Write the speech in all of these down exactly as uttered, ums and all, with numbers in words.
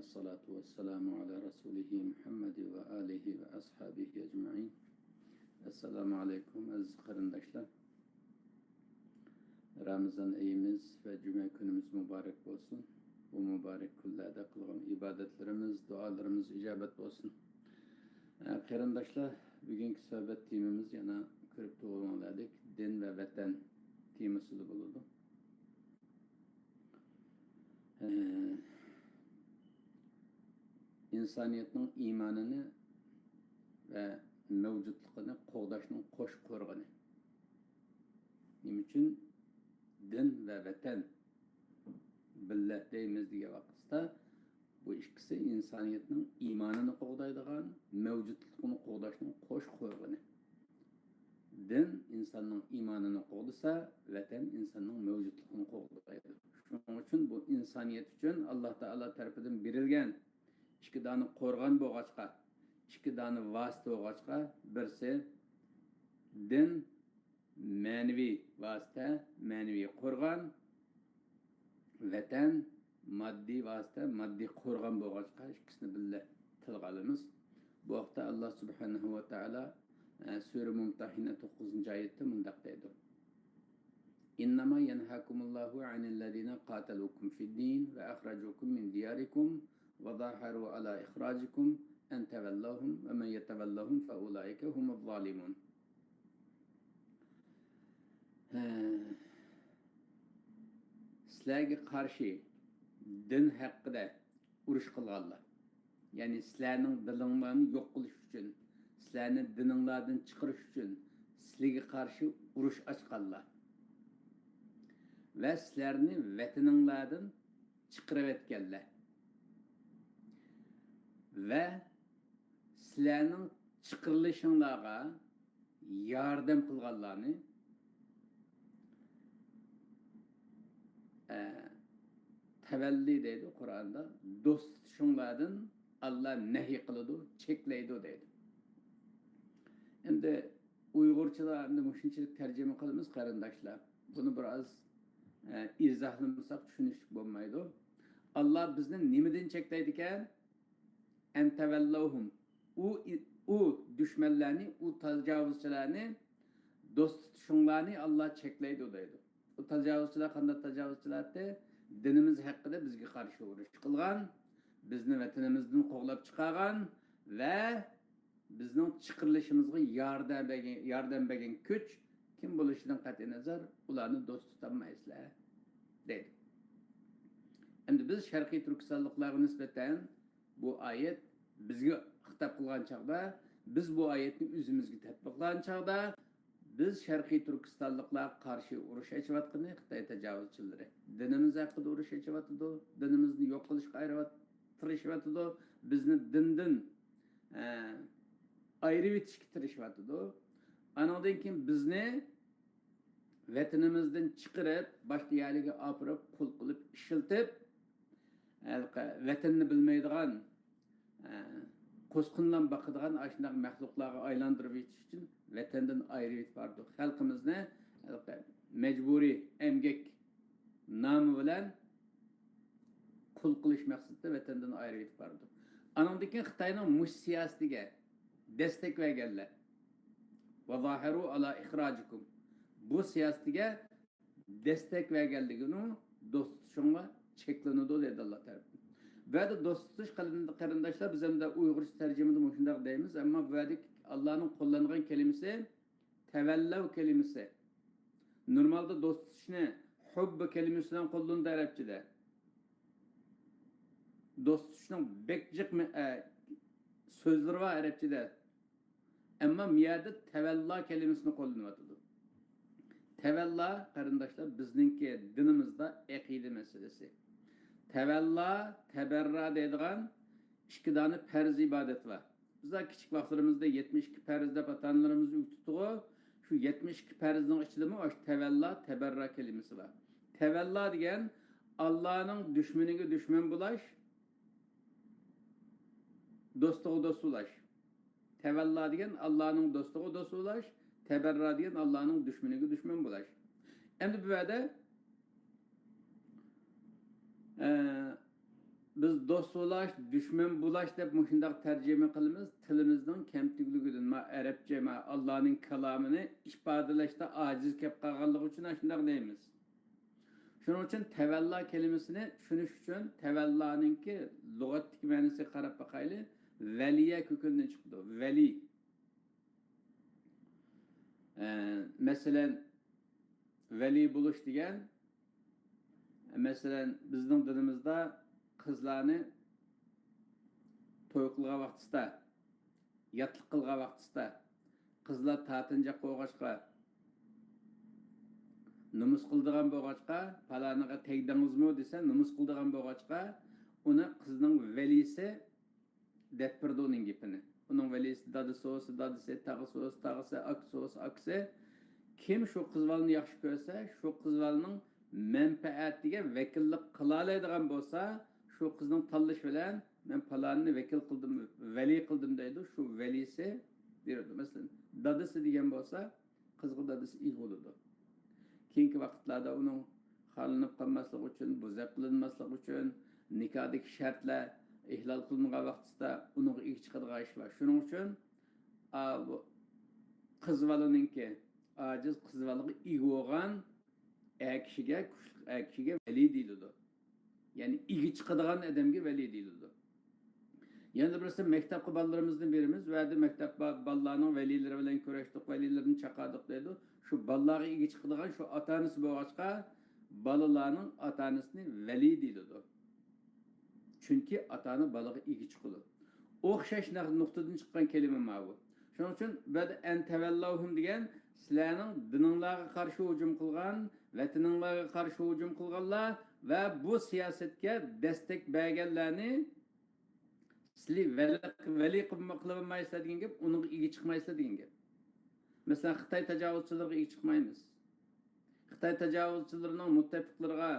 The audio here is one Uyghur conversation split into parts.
الصلاة والسلام على رسوله محمد وآله وأصحابه أجمعين. السلام عليكم، ئەزىز قېرىنداشلار. رامىزان ئېيىمىز ۋە جۈمە كۈنىمىز مۇبارەك بولسۇن. بۇ مۇبارەك كۈنلەردە قىلغان ئىبادەتلىرىمىز، دۇئالىرىمىز ئىجابەت بولسۇن. ئە، قېرىنداشلار، بۈگۈنكى سۆھبەت تېمىمىز يەنە كۆرۈپ تۇرغىنىڭلاردەك دىن ۋە ۋەتەن تېمىسىدا بولىدۇ. ئە، ئىنسانىيەتنىڭ ئىمانىنى ۋە مەۋجۇتلۇقىنى قوغداشنىڭ قوش قورغىنى. نېمە ئۈچۈن دىن ۋە ۋەتەن بىللە دەيمىز دېگەن ۋاقتىدا، بۇ ئىككىسى ئىنسانىيەتنىڭ ئىمانىنى قوغدايدىغان، مەۋجۇتلۇقىنى قوغداشنىڭ قوش قورغىنى. دىن ئىنساننىڭ ئىمانىنى قوغدىسا، ۋەتەن ئىنساننىڭ مەۋجۇتلۇقىنى قوغدايدۇ. شۇنىڭ ئۈچۈن بۇ ئىنسانىيەت ئۈچۈن ئاللا تائالا تەرىپىدىن بېرىلگەن ئىككى دانە قورغان بولغاچقا، ئىككى دانە ۋاسىتە بولغاچقا، بىرسى دىن، مەنىۋى ۋاسىتە، مەنىۋى قورغان، ۋەتەن، ماددىي ۋاسىتە، ماددىي قورغان بولغاچقا، ئىككىسىنى بىللە تىلغا ئالىمىز. بۇ ھەقتە ئاللا سۇبھانەھۇ ۋە تائالا، ئە، سۈرە مۇمتەھىنە توققۇزىنچى ئايەتتە مۇنداق دەيدۇ: إنما ينهاكم الله عن الذين قاتلوكم في الدين وأخرجوكم من دياركم وظاهروا على إخراجكم أن تولوهم ومن يتولهم فأولئك هم الظالمون. ھە. سىلەرگە قارشى دىن ھەققىدە ئۇرۇش قىلغانلار، يەنى سىلەرنىڭ دىنىڭلارنى يوق قىلىش ئۈچۈن، سىلەرنى دىنىڭلاردىن چىقىرىش ئۈچۈن سىلەرگە قارشى ئۇرۇش ئاچقانلار ۋە سىلەرنى ۋەتىنىڭلاردىن چىقىرىۋەتكەنلەر ۋە سىلەرنىڭ چىقىرىلىشىڭلارغا ياردەم قىلغانلارنى، ئە، تەۋەللى دەيدۇ قۇرئاندا، دوست تۇتۇشۇڭلاردىن ئاللا نەھي قىلىدۇ، چەكلەيدۇ دەيدۇ. ئەمدى ئۇيغۇرچىدا ئەمدى مۇشۇنچىلىك تەرجىمە قىلىمىز، قېرىنداشلار. بۇنى بىر ئاز، ئە، ئىزاھلىمىساق چۈشىنىشلىك بولمايدۇ. ئاللا بىزنى نېمىدىن چەكلەيدىكەن؟ ئەن تەۋەللەۋھۇم. ئۇ، ئۇ دۈشمەنلەرنى، ئۇ تاجاۋۇزچىلارنى، دوست تۇتۇشۇڭلارنى ئاللا چەكلەيدۇ دەيدۇ. ئۇ تاجاۋۇزچىلار قانداق تاجاۋۇزچىلاردى؟ دىنىمىز ھەققىدە بىزگە قارشى ئۇرۇش قىلغان، بىزنى ۋەتىنىمىزدىن قوغلاپ چىقارغان ۋە بىزنىڭ چىقىرىلىشىمىزغا ياردەم بەرگەن، ياردەم بەرگەن كۈچ كىم بولۇشىدىن قەتئىينەزەر، ئۇلارنى دوست تۇتالمايسىلەر، دەيدۇ. ئەمدى بىز شەرقىي تۈركىستانلىقلارغا نىسبەتەن بۇ ئايەت بىزگە خىتاب قىلغان چاغدا، بىز بۇ ئايەتنى ئۆزىمىزگە تەتبىقلىغان چاغدا، بىز شەرقىي تۈركىستانلىقلارغا قارشى ئۇرۇش ئېچىۋاتقىنى خىتاي تاجاۋۇزچىلىرى. دىنىمىز ھەققىدە ئۇرۇش ئېچىۋاتىدۇ، دىنىمىزنى يوق قىلىشقا ئايرىۋات-، تىرىشىۋاتىدۇ، بىزنى دىندىن، ئە، ئايرىۋېتىشكە تىرىشىۋاتىدۇ. ئانىڭدىن كېيىن بىزنى ۋەتىنىمىزدىن چىقىرىپ، باشقا يەرلەرگە ئاپىرىپ، قۇل قىلىپ ئىشلىتىپ، ھېلىقى ۋەتەننى بىلمەيدىغان، ئە، قوسقۇنلام باقىدىغان ئاشۇنداق مەخلۇقلارغا ئايلاندۇرۇپ يېتىش ئۈچۈن ۋەتەندىن ئايرىۋېتىپ بارىدۇ. خەلقىمىزنى ھېلىقى مەجبۇرىي ئەمگەك نامى بىلەن قۇل قىلىش مەقسىتىدە ۋەتەندىن ئايرىۋېتىپ بارىدۇ. ئانىڭدىن كېيىن خىتاينىڭ مۇشۇ سىياسىتىگە دەستەك بەرگەنلەر. ۋەزاھىرۇ ئالا ئىخراجىكۇم. بۇ سىياسىتىگە دەستەك بەرگەنلىكىنىڭ دوست تۇتۇشۇڭلار چەكلىنىدۇ، دېدى ئاللا تەرەپتىن. بۇ يەردە دوست تۇتۇش، قېرىنداشلار، بىز ئەمدى ئۇيغۇرچە تەرجىمىدە مۇشۇنداق دەيمىز، ئەمما بۇ يەردە ئاللانىڭ قوللانغان كەلىمىسى تەۋەللەۋ كەلىمىسى. نورمالدا دوست تۇتۇشنى ھۇببى كەلىمىسى بىلەن قوللىنىدۇ ئەرەبچىدە. دوست تۇتۇشنىڭ بەك جىق مە-، ئە، سۆزلىرى بار ئەرەبچىدە. ئەمما مۇ يەردە تەۋەللا كەلىمىسىنى قوللىنىۋاتىدۇ. تەۋەللا، قېرىنداشلار، بىزنىڭكى دىنىمىزدا ئەقىدە مەسىلىسى. تەۋەللا، تەبەررا دەيدىغان ئىككى دانە پەرز ئىبادەت بار. بىزلەر كىچىك ۋاقىتلىرىمىزدا يەتمىش ئىككى پەرز دەپ ئاتا-ئانىلىرىمىز ئۆگىتىپتىغۇ. شۇ يەتمىش ئىككى پەرزنىڭ ئىچىدىمۇ ئاشۇ تەۋەللا، تەبەررا كەلىمىسى بار. تەۋەللا دېگەن ئاللانىڭ دۈشمىنىگە دۈشمەن بولاش، دوستىغا دوست بولاش. تەۋەللا دېگەن ئاللانىڭ دوستىغا دوست بولاش، تەبەررا دېگەن ئاللانىڭ دۈشمىنىگە دۈشمەن بولاش. ئەمدى بۇ يەردە، ئە، بىز دوست بولاش، دۈشمەن بولاش دەپ مۇشۇنداق تەرجىمە قىلىمىز. تىلىمىزنىڭ كەمتۈكلۈكىدىن، ما ئەرەبچە، ما ئاللانىڭ كالامىنى ئىپادىلەشتە ئاجىز كەپ قالغانلىقى ئۈچۈن ئاشۇنداق دەيمىز. شۇنىڭ ئۈچۈن تەۋەللا كەلىمىسىنى چۈشىنىش ئۈچۈن تەۋەللانىڭكى لۇغەتتىكى مەنىسىگە قاراپ باقايلى. ۋەلىيە كۆكۈندىن چىقىدۇ. ۋەلىي. ئە، مەسىلەن، ۋەلىي بولۇش دېگەن، مەسىلەن، بىزنىڭ دىنىمىزدا قىزلارنى توي قىلغان ۋاقتىسىدا، ياتلىق قىلغان ۋاقتىسىدا، قىزلار تارتىنچاق بولغاچقا، نومۇس قىلىدىغان بولغاچقا، پالانىغا تەگدىڭىزمۇ دېسە، نومۇس قىلىدىغان بولغاچقا، ئۇنى قىزنىڭ ۋەلىيسى دەپ بېرىدۇ ئۇنىڭ گېپىنى. ئۇنىڭ ۋەلىيسى دادىسى بولسا دادىسى، تاغىسى بولسا تاغىسى، ئاكىسى بولسا ئاكىسى. كىم شۇ قىز بالىنى ياخشى كۆرسە، شۇ قىز بالىنىڭ مەنپەئەتىگە ۋەكىللىك قىلالايدىغان بولسا، شۇ قىزنىڭ تاللىشى بىلەن مەن پالانىنى ۋەكىل قىلدىم، ۋەلىي قىلدىم دەيدۇ. شۇ ۋەلىيسى بېرىدۇ. مەسىلەن، دادىسى دېگەن بولسا، قىزغا دادىسى ئىگە بولىدۇ. كېيىنكى ۋاقىتلاردا ئۇنىڭ خارلىنىپ قالماسلىقى ئۈچۈن، بوزەك قىلىنماسلىقى ئۈچۈن، نىكاھدىكى شەرتلەر ئىھلال قىلىنغان ۋاقتىسىدا ئۇنىڭغا ئىگە چىقىدىغان ئىش بار. شۇنىڭ ئۈچۈن، ئا، بۇ قىز بالىنىڭكى، ئاجىز قىز بالىغا ئىگە بولغان ئەر كىشىگە، كۈچلۈك ئەر كىشىگە ۋەلىي دېيىلىدۇ. يەنى ئىگە چىقىدىغان ئادەمگە ۋەلىي دېيىلىدۇ. يەنە بىرسى، مەكتەپكە بالىلىرىمىزنى بېرىمىز، ۋە دە مەكتەپ با-، بالىلارنىڭ ۋەلىيلىرى بىلەن كۆرۈشتۇق، ۋەلىيلىرىنى چاقىردۇق دەيدۇ. شۇ بالىلارغا ئىگە چىقىدىغان شۇ ئاتا-ئانىسى بولغاچقا، بالىلارنىڭ ئاتا-ئانىسىنى ۋەلىي دېيىلىدۇ. چۈنكى ئاتا-ئانا بالىغا ئىگە چىقىدۇ. ئوخشاش نەق-، نۇقتىدىن چىققان كەلىمە ماۋۇ. شۇنىڭ ئۈچۈن بۇ يەردە «ئەن تەۋەللەۋھۇم» دېگەن سىلەرنىڭ دىنىڭلارغا قارشى ھۇجۇم قىلغان، ۋەتىنىڭلارغا قارشى ھۇجۇم قىلغانلار ۋە بۇ سىياسەتكە دەستەك بەرگەنلەرنى سىلى ۋەلى، ۋەلىي قىلما-، قىلىۋالمايسىلەر دېگەن گەپ، ئۇنىڭغا ئىگە چىقمايسىلەر دېگەن گەپ. مەسىلەن، خىتاي تاجاۋۇزچىلىرىغا ئىگە چىقمايمىز. خىتاي تاجاۋۇزچىلىرىنىڭ مۇتتەپىقلىرىغا،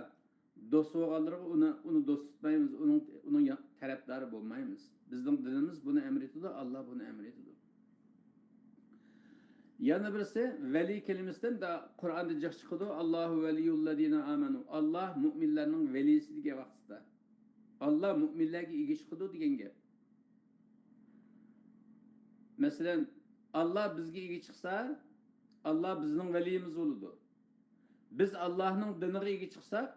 دوست بولغانلىرىغا ئۇنى، ئۇنى دوست تۇتمايمىز، ئۇنىڭ، ئۇنىڭ يا-، تەرەپدارى بولمايمىز. بىزنىڭ دىنىمىز بۇنى ئەمر ئېتىدۇ، ئاللا بۇنى ئەمر ئېتىدۇ. يەنە بىرسى، ۋەلىي كەلىمىسىدىن دا قۇرئاندا جىق چىقىدۇ، «ئاللاھۇ ۋەلىيۇللەزىنە ئامەنۇ»، ئاللا مۇئمىنلەرنىڭ ۋەلىيسى دېگەن ۋاقتىدا. ئاللا مۇئمىنلەرگە ئىگە چىقىدۇ دېگەن گەپ. مەسىلەن، ئاللا بىزگە ئىگە چىقسا، ئاللا بىزنىڭ ۋەلىيىمىز بولىدۇ. بىز ئاللانىڭ دىنىغا ئىگە چىقساق،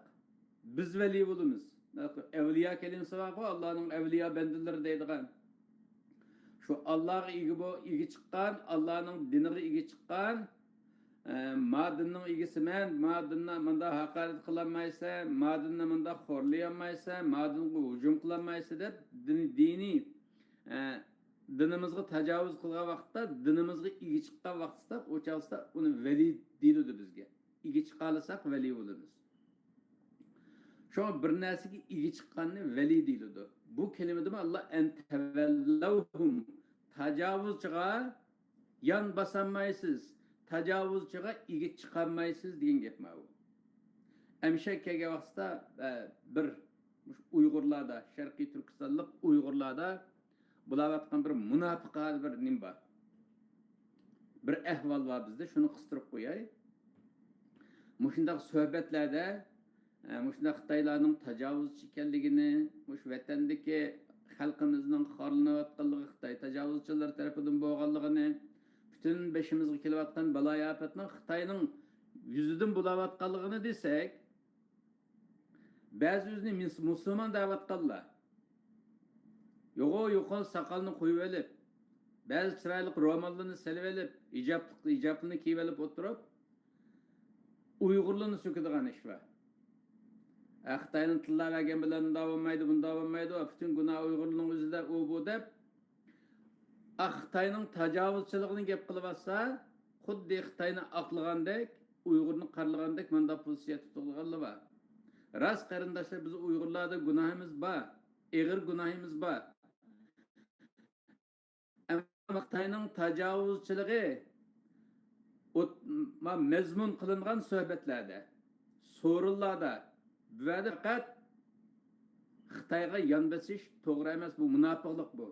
بىز ۋەلىي بولىمىز. ئەۋلىيا كەلىمىسى بارغۇ، ئاللانىڭ ئەۋلىيا بەندىلىرى دەيدىغان. شۇ ئاللاغا ئىگە بو-، ئىگە چىققان، ئاللانىڭ دىنىغا ئىگە چىققان، ئە، ما دىننىڭ ئىگىسىمەن، ما دىننى مۇنداق ھاقارەت قىلالمايسەن، ما دىننى مۇنداق خورلىيالمايسەن، ما دىنغا ھۇجۇم قىلالمايسەن دەپ دىن-، دىنىي، ئە، دىنىمىزغا تاجاۋۇز قىلغان ۋاقىتتا، دىنىمىزغا ئىگە چىققان ۋاقتىدا، ئۇ چاغدا ئۇنى ۋەلىي دېيىلىدۇ بىزگە. ئىگە چىقالىساق ۋەلىي بولىمىز. شۇڭا بىر نەرسىگە ئىگە چىققاننى ۋەلىي دېيىلىدۇ. بۇ كەلىمىدىمۇ ئاللا «ئەن تەۋەللەۋھۇم»، تاجاۋۇزچىغا يان باسالمايسىز، تاجاۋۇزچىغا ئىگە چىقالمايسىز دېگەن گەپ ماۋۇ. ئەمشەك كەلگەن ۋاقتىدا، ئە، بىر مۇشۇ ئۇيغۇرلاردا، شەرقىي تۈركىستانلىق ئۇيغۇرلاردا بولاۋاتقان بىر مۇناپىقانە بىر نېمە بار. بىر ئەھۋال بار بىزدە، شۇنى قىستۇرۇپ قوياي. مۇشۇنداق سۆھبەتلەردە، ئە، مۇشۇنداق خىتايلارنىڭ تاجاۋۇزچى ئىكەنلىكىنى، مۇشۇ ۋەتەندىكى خەلقىمىزنىڭ خارلىنىۋاتقانلىقى، خىتاي تاجاۋۇزچىلىرى تەرىپىدىن بولغانلىقىنى، پۈتۈن بېشىمىزغا كېلىۋاتقان بالايىئاپەتنىڭ خىتاينىڭ يۈزىدىن بولاۋاتقانلىقىنى دېسەك، بەزى ئۆزىنى مىس-، مۇسۇلمان دەۋاتقانلار، يوغا يوقال ساقالنى قويۇۋېلىپ، بەزى چىرايلىق روماللىرىنى سېلىۋېلىپ، ھىجاب، ھىجابلىرىنى كىيىۋېلىپ ئولتۇرۇپ، ئۇيغۇرلارنى سۆكىدىغان ئىش بار. ئە، خىتاينىڭ تىللاۋەرگەن بىلەن مۇنداق بولمايدۇ، بۇنداق بولمايدۇ، پۈتۈن گۇناھ ئۇيغۇرلارنىڭ ئۆزىدە، ئۇ بۇ دەپ، ئا، خىتاينىڭ تاجاۋۇزچىلىقىنى گەپ قىلىۋاتسا، خۇددى خىتاينى ئاقلىغاندەك، ئۇيغۇرنى قارىلىغاندەك مانداق پوزىتسىيە تۇتۇۋالغانلار بار. راست، قېرىنداشلار، بىز ئۇيغۇرلاردا گۇناھىمىز بار، ئېغىر گۇناھىمىز بار. ئەمما خىتاينىڭ تاجاۋۇزچىلىقى ئوت-، ما-، مەزمۇن قىلىنغان سۆھبەتلەردە، سورۇنلاردا، بۇ يەردە پەقەت خىتايغا يان بېسىش توغرا ئەمەس، بۇ مۇناپىقلىق بۇ.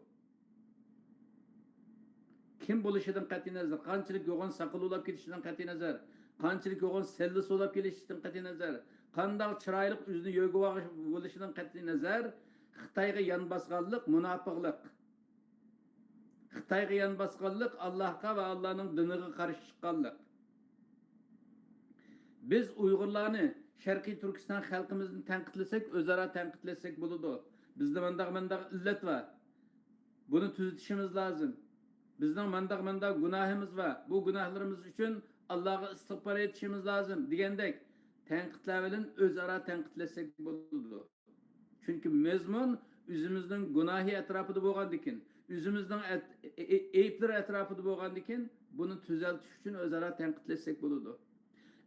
كىم بولۇشىدىن قەتئىينەزەر، قانچىلىك يوغان ساقىلى بولاپ كېتىشىدىن قەتئىينەزەر، قانچىلىك يوغان سەللىسى بولاپ كېلىشىدىن قەتئىينەزەر، قانداق چىرايلىق ئۆزىنى يۆگىۋالغان بولۇشىدىن قەتئىينەزەر، خىتايغا يان باسقانلىق مۇناپىقلىق. خىتايغا يان باسقانلىق ئاللاھقا ۋە ئاللانىڭ دىنىغا قارشى چىققانلىق. بىز ئۇيغۇرلارنى، شەرقىي تۈركىستان خەلقىمىزنى تەنقىدلىسەك، ئۆزئارا تەنقىدلەشسەك بولىدۇ. بىزدە مانداق، مانداق ئىللەت بار. بۇنى تۈزىتىشىمىز لازىم. بىزنىڭ مانداق، مانداق گۇناھىمىز بار. بۇ گۇناھلىرىمىز ئۈچۈن ئاللاغا ئىستىغپار ئېيتىشىمىز لازىم، دېگەندەك تەنقىدلەر بىلەن ئۆزئارا تەنقىدلەشسەك بولىدۇ. چۈنكى مەزمۇن ئۆزىمىزنىڭ گۇناھى ئەتراپىدا بولغاندىكىن، ئۆزىمىزنىڭ ئەت-، ئە-، ئە-، ئەيىبلىرى ئەتراپىدا بولغاندىكىن، بۇنى تۈزەلتىش ئۈچۈن ئۆزئارا تەنقىدلەشسەك بولىدۇ.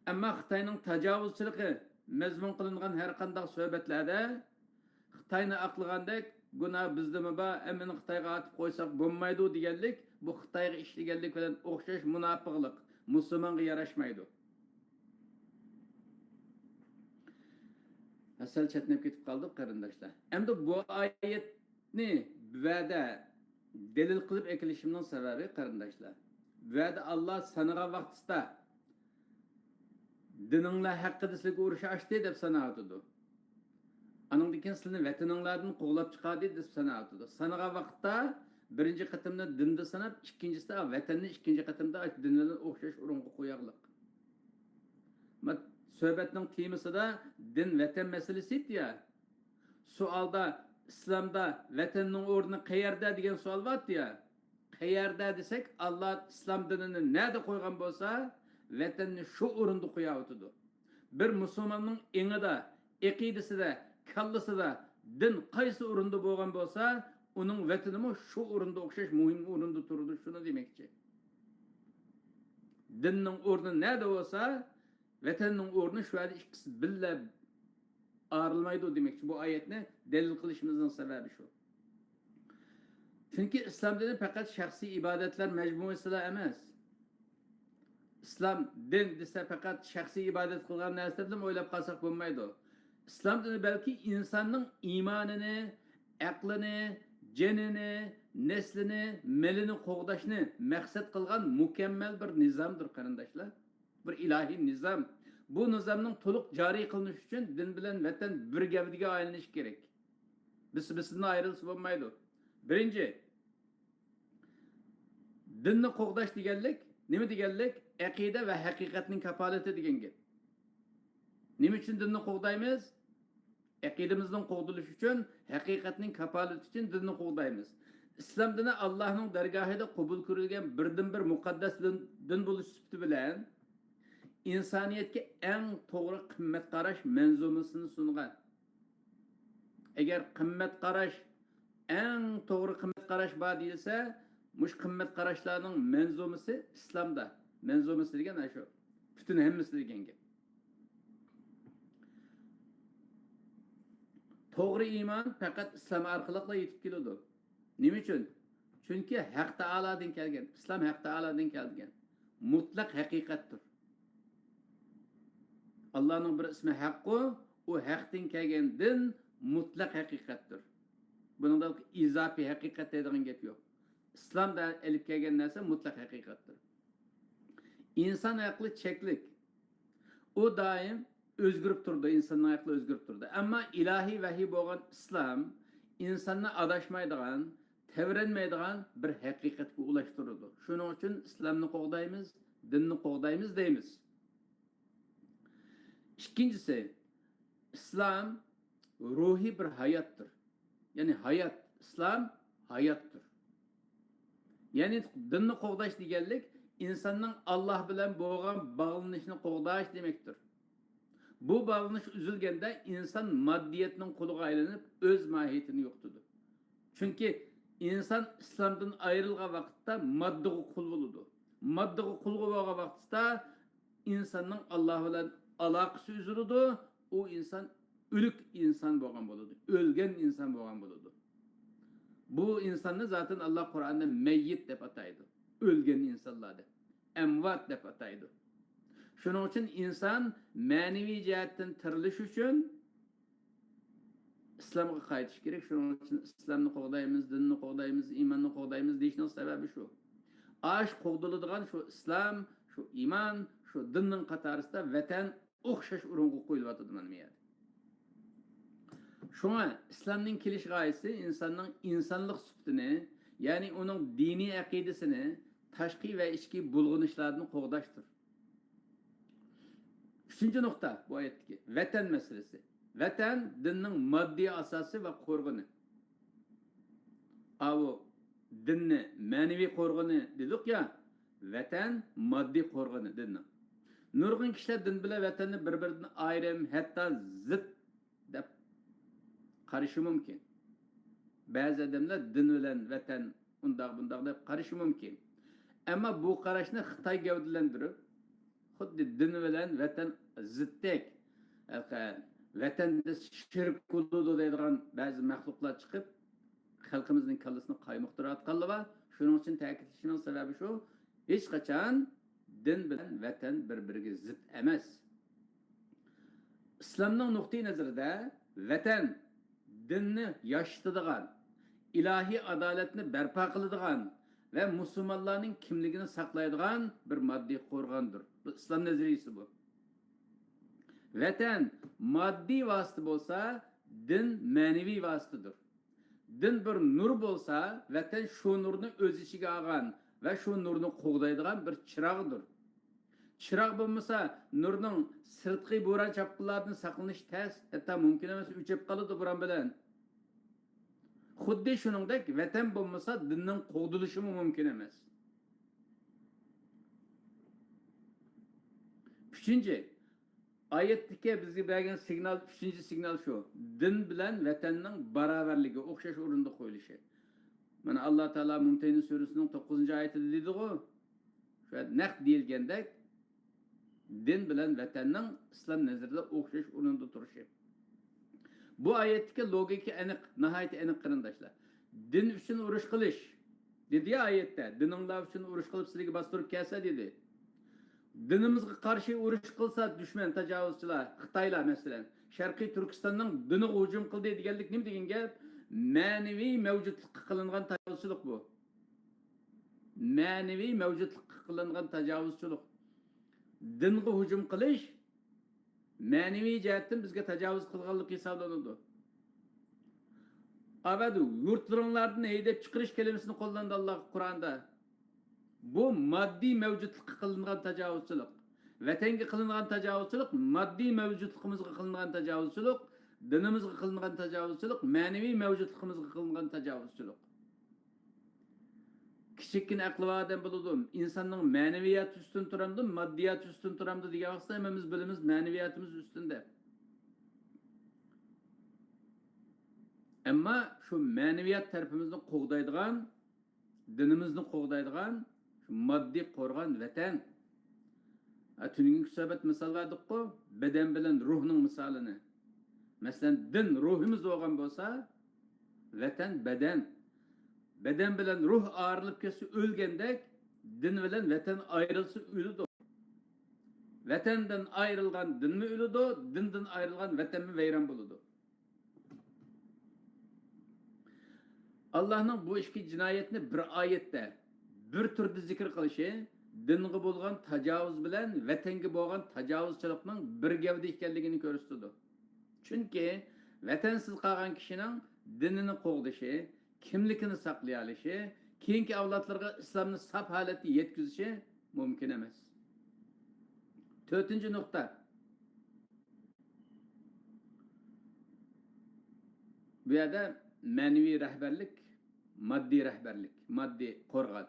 ئەمما خىتاينىڭ تاجاۋۇزچىلىقى مەزمۇن قىلىنغان ھەر قانداق سۆھبەتلەردە خىتاينى ئاقلىغاندەك، گۇناھ بىزدىمۇ بار، ھەممىنى خىتايغا ئاتىپ قويساق بولمايدۇ دېگەنلىك، بۇ خىتايغا ئىشلىگەنلىك بىلەن ئوخشاش مۇناپىقلىق، مۇسۇلمانغا ياراشمايدۇ. ھە، سەل چەتنەپ كېتىپ قالدۇق، قېرىنداشلار. ئەمدى بۇ ئايەتنى بۇ يەردە دەلىل قىلىپ ئەكېلىشىمنىڭ سەۋەبى، قېرىنداشلار، بۇ يەردە ئاللا سانىغان ۋاقتىسىدا دىنىڭلار ھەققىدە سىلەرگە ئۇرۇش ئاچتى دەپ ساناۋاتىدۇ. ئانىڭدىن كېيىن سىلىنى ۋەتىنىڭلاردىن قوغلاپ چىقاردى دەپ ساناۋاتىدۇ. سانىغان ۋاقىتتا بىرىنچى قېتىمدا دىندا ساناپ، ئىككىنچىسىدە ۋەتەننى ئىككىنچى قېتىمدا دىن بىلەن ئوخشاش ئورۇنغا قويارلىق. ما-، سۆھبەتنىڭ تېمىسىدا دىن، ۋەتەن مەسىلىسى ئىدى يا. سوئالدا ئىسلامدا ۋەتەننىڭ ئورنى قەيەردە دېگەن سوئال بار ئىدى يا. قەيەردە دېسەك، ئاللا ئىسلام دىنىنى نەدە قويغان بولسا، ۋەتەننى شۇ ئورۇندا قويۇۋاتىدۇ. بىر مۇسۇلماننىڭ ئېڭىدا، ئەقىدىسىدە، كاللىسىدا دىن قايسى ئورۇندا بولغان بولسا، ئۇنىڭ ۋەتىنىمۇ شۇ ئورۇندا ئوخشاش مۇھىم ئورۇندا تۇرىدۇ، شۇنى دېمەكچى. دىننىڭ ئورنى نەدە بولسا، ۋەتەننىڭ ئورنى شۇ يەردە، ئىككىسى بىللە ئايرىلمايدۇ دېمەكچى. بۇ ئايەتنى دەلىل قىلىشىمىزنىڭ سەۋەبى شۇ. چۈنكى ئىسلام دىنى پەقەت شەخسىي ئىبادەتلەر مەجمۇئىسىلا ئەمەس. ئىسلام دىن دېسە، پەقەت شەخسىي ئىبادەت قىلغان نەرسە دەپلا ئويلاپ قالساق بولمايدۇ. ئىسلام دىنى بەلكى ئىنساننىڭ ئىمانىنى، ئەقلىنى، جېنىنى، نەسلىنى، مېلىنى قوغداشنى مەقسەت قىلغان مۇكەممەل بىر نىزامدۇر، قېرىنداشلار. بىر ئىلاھىي نىزام. بۇ نىزامنىڭ تولۇق جارى قىلىنىشى ئۈچۈن دىن بىلەن ۋەتەن بىر گەۋدىگە ئايلىنىشى كېرەك. بىرسى بىرسىدىن ئايرىلسا بولمايدۇ. بىرىنچى، دىننى قوغداش دېگەنلىك نېمە دېگەنلىك؟ ئەقىدە ۋە ھەقىقەتنىڭ كاپالىتى دېگەن گەپ. نېمە ئۈچۈن دىننى قوغدايمىز؟ ئەقىدىمىزنىڭ قوغدىلىشى ئۈچۈن، ھەقىقەتنىڭ كاپالىتى ئۈچۈن دىننى قوغدايمىز. ئىسلام دىنى ئاللانىڭ دەرگاھىدا قوبۇل كۆرۈلگەن بىردىنبىر مۇقەددەس دىن، دىن بولۇش سۈپىتى بىلەن، ئىنسانىيەتكە ئەڭ توغرا قىممەت قاراش مەنزۇمىسىنى سۇنغان. ئەگەر قىممەت قاراش، ئەڭ توغرا قىممەت قاراش بار دېيىلسە، مۇشۇ قىممەت قاراشلارنىڭ مەنزۇمىسى ئىسلامدا. مەنزۇمىسى دېگەن ئاشۇ، پۈتۈن ھەممىسى دېگەن گەپ. توغرا ئىمان پەقەت ئىسلام ئارقىلىقلا يېتىپ كېلىدۇ. نېمە ئۈچۈن؟ چۈنكى ھەق تائالادىن كەلگەن، ئىسلام ھەق تائالادىن كەلگەن مۇتلەق ھەقىقەتتۇر. ئاللانىڭ بىر ئىسمى ھەققۇ، ئۇ ھەقتىن كەلگەن دىن مۇتلەق ھەقىقەتتۇر. بۇنىڭدا ئىزاپىي ھەقىقەت دەيدىغان گەپ يوق. ئىسلام دە-، ئېلىپ كەلگەن نەرسە مۇتلەق ھەقىقەتتۇر. ئىنسان ئەقلى چەكلىك. ئۇ دائىم ئۆزگىرىپ تۇرىدۇ، ئىنساننىڭ ئەقلى ئۆزگىرىپ تۇرىدۇ. ئەمما ئىلاھىي ۋەھىي بولغان ئىسلام ئىنساننى ئاداشمايدىغان، تەۋرەنمەيدىغان بىر ھەقىقەتكە ئۇلاشتۇرىدۇ. شۇنىڭ ئۈچۈن ئىسلامنى قوغدايمىز، دىننى قوغدايمىز دەيمىز. ئىككىنچىسى، ئىسلام روھىي بىر ھاياتتۇر. يەنى ھايات، ئىسلام ھاياتتۇر. يەنى دىننى قوغداش دېگەنلىك ئىنساننىڭ ئاللا بىلەن بولغان باغلىنىشىنى قوغداش دېمەكتۇر. بۇ باغلىنىش ئۈزۈلگەندە ئىنسان ماددىيەتنىڭ قۇلىغا ئايلىنىپ، ئۆز ماھىيىتىنى يوقىتىدۇ. چۈنكى ئىنسان ئىسلامدىن ئايرىلغان ۋاقىتتا ماددىغا قۇل بولىدۇ. ماددىغا قۇل بولغان ۋاقتىدا ئىنساننىڭ ئاللا بىلەن ئالاقىسى ئۈزۈلىدۇ. ئۇ ئىنسان ئۆلۈك ئىنسان بولغان بولىدۇ. ئۆلگەن ئىنسان بولغان بولىدۇ. بۇ ئىنساننى زاتەن ئاللا قۇرئاندا مەييىت دەپ ئاتايدۇ. ئۆلگەن ئىنسانلار دەپ. ئەمۋات دەپ ئاتايدۇ. شۇنىڭ ئۈچۈن ئىنسان مەنىۋى جەھەتتىن تىرىلىش ئۈچۈن ئىسلامغا قايتىش كېرەك. شۇنىڭ ئۈچۈن ئىسلامنى قوغدايمىز، دىننى قوغدايمىز، ئىماننى قوغدايمىز دېيىشنىڭ سەۋەبى شۇ. ئاش قوغدىلىدىغان شۇ ئىسلام، شۇ ئىمان، شۇ دىننىڭ قاتارىسىدا ۋەتەن ئوخشاش ئورۇنغا قويۇلۇۋاتىدۇ مانا بۇ يەردە. شۇڭا ئىسلامنىڭ كېلىش غايىسى ئىنساننىڭ ئىنسانلىق سۈپىتىنى، يەنى ئۇنىڭ دىنىي ئەقىدىسىنى تاشقى ۋە ئىچكى بۇلغىنىشلاردىن قوغداشتۇر. ئۈچىنچى نۇقتا، بۇ ئايەتتىكى ۋەتەن مەسىلىسى. ۋەتەن دىننىڭ ماددىي ئاساسى ۋە قورغىنى. ئاۋۇ دىننى مەنىۋى قورغىنى دېدۇق يا، ۋەتەن ماددىي قورغىنى دىننىڭ. نۇرغۇن كىشىلەر دىن بىلەن ۋەتەننى بىر-بىرىدىن ئايرىم، ھەتتا زىت دەپ قارىشى مۇمكىن. بەزى ئادەملەر دىن بىلەن ۋەتەن ئۇنداق بۇنداق دەپ قارىشى مۇمكىن. ئەمما بۇ قاراشنى خىتاي گەۋدىلەندۈرۈپ، خۇددى دىن بىلەن ۋەتەن زىتتەك، ۋەتەن دېسە شىرك بولىدۇ دەيدىغان بەزى مەخلۇقلار چىقىپ، خەلقىمىزنىڭ كاللىسىنى قايمۇقتۇرۇۋاتقانلار بار. شۇنىڭ ئۈچۈن تەكىتلىشىمنىڭ سەۋەبى شۇ، ھېچقاچان دىن بىلەن ۋەتەن بىر-بىرىگە زىت ئەمەس. ئىسلامنىڭ نۇقتىئى نەزىرىدە ۋەتەن دىننى ياشىتىدىغان، ئىلاھىي ئادالەتنى بەرپا قىلىدىغان ۋە مۇسۇلمانلارنىڭ كىملىكىنى ساقلايدىغان بىر ماددىي قورغاندۇر. بۇ ئىسلام نەزەرىيىسى بۇ. ۋەتەن ماددىي ۋاسىتە بولسا، دىن مەنىۋى ۋاسىتىدۇر. دىن بىر نۇر بولسا، ۋەتەن شۇ نۇرنى ئۆز ئىچىگە ئالغان ۋە شۇ نۇرنى قوغدايدىغان بىر چىراغدۇر. چىراغ بولمىسا، نۇرنىڭ سىرتقى بوران-چاپقۇنلاردىن ساقلىنىشى تەس، ھەتتا مۇمكىن ئەمەس، ئۆچۈپ قالىدۇ بوران بىلەن. خۇددى شۇنىڭدەك، ۋەتەن بولمىسا، دىننىڭ قوغدىلىشىمۇ مۇمكىن ئەمەس. ئۈچىنچى، ئايەتتىكى بىزگە بەرگەن سىگنال، ئۈچىنچى سىگنال شۇ. دىن بىلەن ۋەتەننىڭ باراۋەرلىكى، ئوخشاش ئورۇندا قويۇلۇشى. مانا، ئاللا تائالا مۇمتەھىنە سۈرىسىنىڭ توققۇزىنچى ئايىتىدە دېدىغۇ، شۇ نەق دېيىلگەندەك، دىن بىلەن ۋەتەننىڭ ئىسلام نەزىرىدە ئوخشاش ئورۇندا تۇرۇشى. بۇ ئايەتتىكى لوگىكا ئېنىق، ناھايىتى ئېنىق، قېرىنداشلار. دىن ئۈچۈن ئۇرۇش قىلىش، دېدى يا ئايەتتە، دىنىڭلار ئۈچۈن ئۇرۇش قىلىپ سىلەرگە باستۇرۇپ كەلسە، دېدى. دىنىمىزغا قارشى ئۇرۇش قىلسا دۈشمەن، تاجاۋۇزچىلار، خىتايلار مەسىلەن، شەرقىي تۈركىستاننىڭ دىنىغا ھۇجۇم قىلدى دېگەنلىك نېمە دېگەن گەپ؟ مەنىۋى مەۋجۇتلۇققا قىلىنغان تاجاۋۇزچىلىق بۇ. مەنىۋى مەۋجۇتلۇققا قىلىنغان تاجاۋۇزچىلىق. دىنغا ھۇجۇم قىلىش مەنىۋى جەھەتتىن بىزگە تاجاۋۇز قىلغانلىق ھېسابلىنىدۇ. ئەبەدۇ، يۇرتلىرىڭلاردىن ھەيدەپ چىقىرىش كەلىمىسىنى قوللاندى ئاللا قۇرئاندا. بۇ ماددىي مەۋجۇتلۇققا قىلىنغان تاجاۋۇزچىلىق. ۋەتەنگە قىلىنغان تاجاۋۇزچىلىق، ماددىي مەۋجۇتلۇقىمىزغا قىلىنغان تاجاۋۇزچىلىق، دىنىمىزغا قىلىنغان تاجاۋۇزچىلىق، مەنىۋى مەۋجۇتلۇقىمىزغا قىلىنغان تاجاۋۇزچىلىق. كىچىككىنە ئەقلى بار ئادەم بولىدۇ. ئىنساننىڭ مەنىۋىياتى ئۈستۈن تۇرامدۇ، ماددىياتى ئۈستۈن تۇرامدۇ دېگەن ۋاقىتتا ھەممىمىز بىلىمىز مەنىۋىياتىمىز ئۈستۈن دەپ. ئەمما شۇ مەنىۋىيات تەرىپىمىزنى قوغدايدىغان، دىنىمىزنى قوغدايدىغان شۇ ماددىي قورغان ۋەتەن. ھە، تۈنۈگۈنكى سۆھبەت مىسال بەردۇققۇ، بەدەن بىلەن روھنىڭ مىسالىنى. مەسىلەن، دىن روھىمىز بولغان بولسا، ۋەتەن بەدەن. بەدەن بىلەن روھ ئايرىلىپ كەتسە ئۆلگەندەك، دىن بىلەن ۋەتەن ئايرىلسا ئۆلىدۇ. ۋەتەندىن ئايرىلغان دىنمۇ ئۆلىدۇ، دىندىن ئايرىلغان ۋەتەنمۇ ۋەيران بولىدۇ. ئاللانىڭ بۇ ئىككى جىنايەتنى بىر ئايەتتە، بىر تۈردە زىكىر قىلىشى دىنغا بولغان تاجاۋۇز بىلەن ۋەتەنگە بولغان تاجاۋۇزچىلىقنىڭ بىر گەۋدە ئىكەنلىكىنى كۆرسىتىدۇ. چۈنكى ۋەتەنسىز قالغان كىشىنىڭ دىنىنى قوغدىشى، كىملىكىنى ساقلىيالىشى، كېيىنكى ئەۋلادلىرىغا ئىسلامنى ساپ ھالەتتە يەتكۈزۈشى مۇمكىن ئەمەس. تۆتىنچى نۇقتا. بۇ يەردە مەنىۋى رەھبەرلىك، ماددىي رەھبەرلىك، ماددىي قورغان.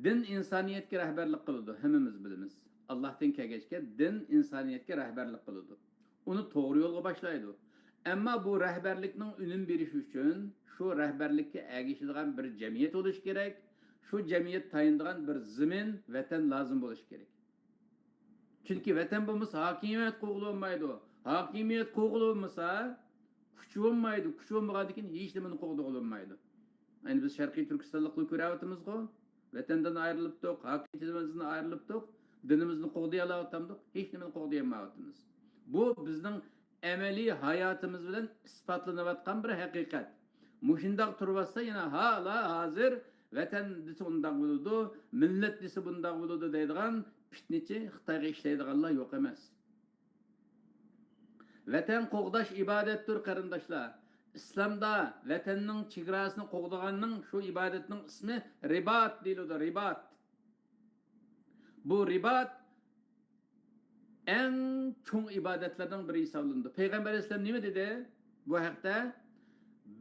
دىن ئىنسانىيەتكە رەھبەرلىك قىلىدۇ، ھەممىمىز بىلىمىز. ئاللاھتىن كەلگەچكە دىن ئىنسانىيەتكە رەھبەرلىك قىلىدۇ. ئۇنى توغرا يولغا باشلايدۇ. ئەمما بۇ رەھبەرلىكنىڭ ئۈنۈم بېرىشى ئۈچۈن شۇ رەھبەرلىككە ئەگىشىدىغان بىر جەمئىيەت بولۇشى كېرەك. شۇ جەمئىيەت تايىنىدىغان بىر زېمىن، ۋەتەن لازىم بولۇشى كېرەك. چۈنكى ۋەتەن بولمىسا، ھاكىمىيەت قۇرغىلى بولمايدۇ. ھاكىمىيەت قۇرغىلى بولمىسا، كۈچ بولمايدۇ. كۈچ بولمىغاندىن كېيىن ھېچ نېمىنى قوغدىغىلى بولمايدۇ. ئەمدى بىز شەرقىي تۈركىستانلىقلار كۆرۈۋاتىمىزغۇ، ۋەتەندىن ئايرىلىپتۇق، ھاكىمىيىتىمىزدىن ئايرىلىپتۇق، دىنىمىزنى قوغدىيالاۋاتامدۇق؟ ھېچ نېمىنى قوغدىيالمايۋاتىمىز. بۇ بىزنىڭ ئەمەلىي ھاياتىمىز بىلەن ئىسپاتلىنىۋاتقان بىر ھەقىقەت. مۇشۇنداق تۇرۇۋاتسا، يەنە ھالا ھازىر ۋەتەن دېسە ئۇنداق بولىدۇ، مىللەت دېسە بۇنداق بولىدۇ دەيدىغان پىتنىچى، خىتايغا ئىشلەيدىغانلار يوق ئەمەس. ۋەتەن قوغداش ئىبادەتتۇر، قېرىنداشلار. ئىسلامدا ۋەتەننىڭ چېگراسىنى قوغدىغاننىڭ، شۇ ئىبادەتنىڭ ئىسمى رىبات دېيىلىدۇ، رىبات. بۇ رىبات ئەڭ چوڭ ئىبادەتلەرنىڭ بىرى ھېسابلىنىدۇ. پەيغەمبەر ئەلەيھىسسالام نېمە دېدى بۇ ھەقتە؟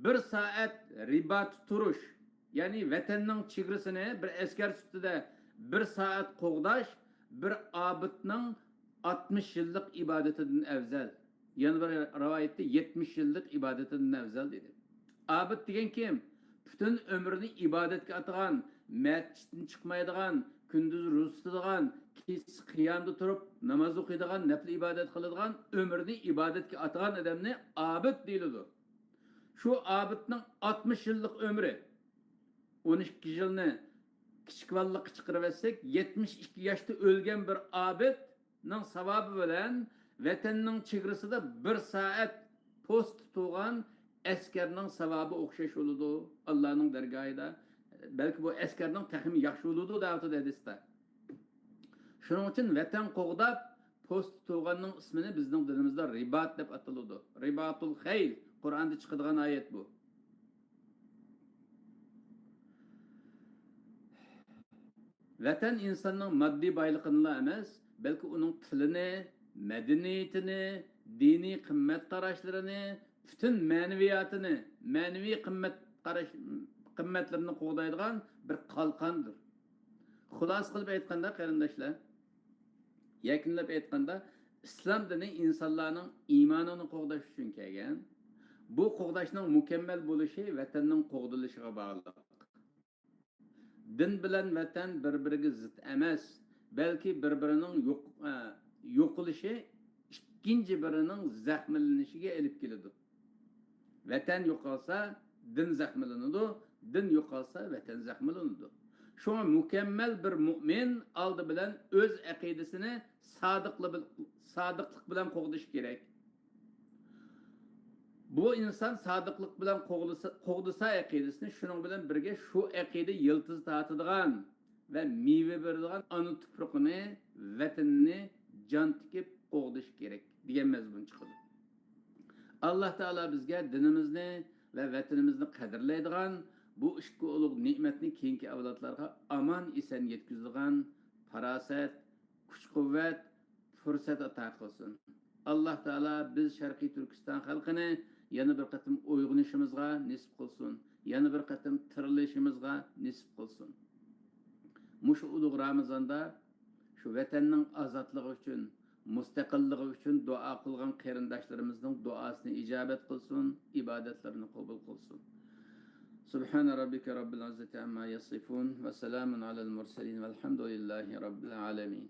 بىر سائەت رىبات تۇرۇش، يەنى ۋەتەننىڭ چېگرىسىنى بىر ئەسكەر سۈپىتىدە بىر سائەت قوغداش بىر ئابىدنىڭ ئاتمىش يىللىق ئىبادىتىدىن ئەۋزەل. يەنە بىر رىۋايەتتە يەتمىش يىللىق ئىبادىتىدىن ئەۋزەل دېدى. ئابىد دېگەن كىم؟ پۈتۈن ئۆمرىنى ئىبادەتكە ئاتىغان، مەسچىتتىن چىقمايدىغان، كۈندۈز روزا تۇتىدىغان، كېچىسى قىيامدا تۇرۇپ ناماز ئوقۇيدىغان، نەپلى ئىبادەت قىلىدىغان، ئۆمرىنى ئىبادەتكە ئاتىغان ئادەمنى ئابىد دېيىلىدۇ. شۇ ئابىدنىڭ ئاتمىش يىللىق ئۆمرى، ئون ئىككى يىلنى كىچىك بالىلىققا چىقىرىۋەتسەك، يەتمىش ئىككى ياشتا ئۆلگەن بىر ئابىدنىڭ ساۋابى بىلەن ۋەتەننىڭ چېگرىسىدا بىر سائەت پوست تۇتۇلغان ئەسكەرنىڭ ساۋابى ئوخشاش بولىدۇ ئاللانىڭ دەرگاھىدا. بەلكى بۇ ئەسكەرنىڭ تېخىمۇ ياخشى بولىدۇ دەۋاتىدۇ ھەدىستە. شۇنىڭ ئۈچۈن ۋەتەن قوغداپ پوست تۇتۇلغاننىڭ ئىسمىنى بىزنىڭ دىنىمىزدا رىبات دەپ ئاتىلىدۇ. رىباتۇل خەيل، قۇرئاندا چىقىدىغان ئايەت بۇ. ۋەتەن ئىنساننىڭ ماددىي بايلىقىنىلا ئەمەس، بەلكى ئۇنىڭ تىلىنى، مەدەنىيىتىنى، دىنىي قىممەت قاراشلىرىنى، پۈتۈن مەنىۋىياتىنى، مەنىۋى قىممەت قاراش، قىممەتلىرىنى قوغدايدىغان بىر قالقاندۇر. خۇلاسە قىلىپ ئېيتقاندا، قېرىنداشلار، يەكۈنلەپ ئېيتقاندا، ئىسلام دىنى ئىنسانلارنىڭ ئىمانىنى قوغداش ئۈچۈن كەلگەن. بۇ قوغداشنىڭ مۇكەممەل بولۇشى ۋەتەننىڭ قوغدىلىشىغا باغلىق. دىن بىلەن ۋەتەن بىر-بىرىگە زىت ئەمەس، بەلكى بىر-بىرىنىڭ يوق-، ئە، يوقىلىشى ئىككىنچى بىرىنىڭ زەخىملىنىشىگە ئېلىپ كېلىدۇ. ۋەتەن يوقالسا، دىن زەخىملىنىدۇ، دىن يوقالسا، ۋەتەن زەخىملىنىدۇ. شۇڭا مۇكەممەل بىر مۆمىن ئالدى بىلەن ئۆز ئەقىدىسىنى سادىقلى-، سادىقلىق بىلەن قوغدىشى كېرەك. بۇ ئىنسان سادىقلىق بىلەن قوغلىسا، قوغدىسا ئەقىدىسىنى، شۇنىڭ بىلەن بىرگە شۇ ئەقىدە يىلتىز تارتىدىغان ۋە مېۋە بېرىدىغان ئانا تۇپرىقىنى، ۋەتىنىنى جان تىكىپ قوغدىشى كېرەك دېگەن مەزمۇن چىقىدۇ. ئاللا تائالا بىزگە دىنىمىزنى ۋە ۋەتىنىمىزنى قەدىرلەيدىغان، بۇ ئىككى ئۇلۇغ نېمەتنى كېيىنكى ئەۋلادلارغا ئامان ئېسەن يەتكۈزىدىغان پاراسەت، كۈچ-قۇۋۋەت، پۇرسەت ئاتا قىلسۇن. ئاللا تائالا بىز شەرقىي تۈركىستان خەلقىنى يەنە بىر قېتىم ئويغىنىشىمىزغا نېسىپ قىلسۇن. يەنە بىر قېتىم تىرىلىشىمىزغا نېسىپ قىلسۇن. مۇشۇ ئۇلۇغ رامىزاندا شۇ ۋەتەننىڭ ئازادلىقى ئۈچۈن، مۇستەقىللىقى ئۈچۈن دۇئا قىلغان قېرىنداشلىرىمىزنىڭ دۇئاسىنى ئىجابەت قىلسۇن، ئىبادەتلىرىنى قوبۇل قىلسۇن. سبحان ربك رب العزة عما يصفون، وسلام على المرسلين، والحمد لله رب العالمين.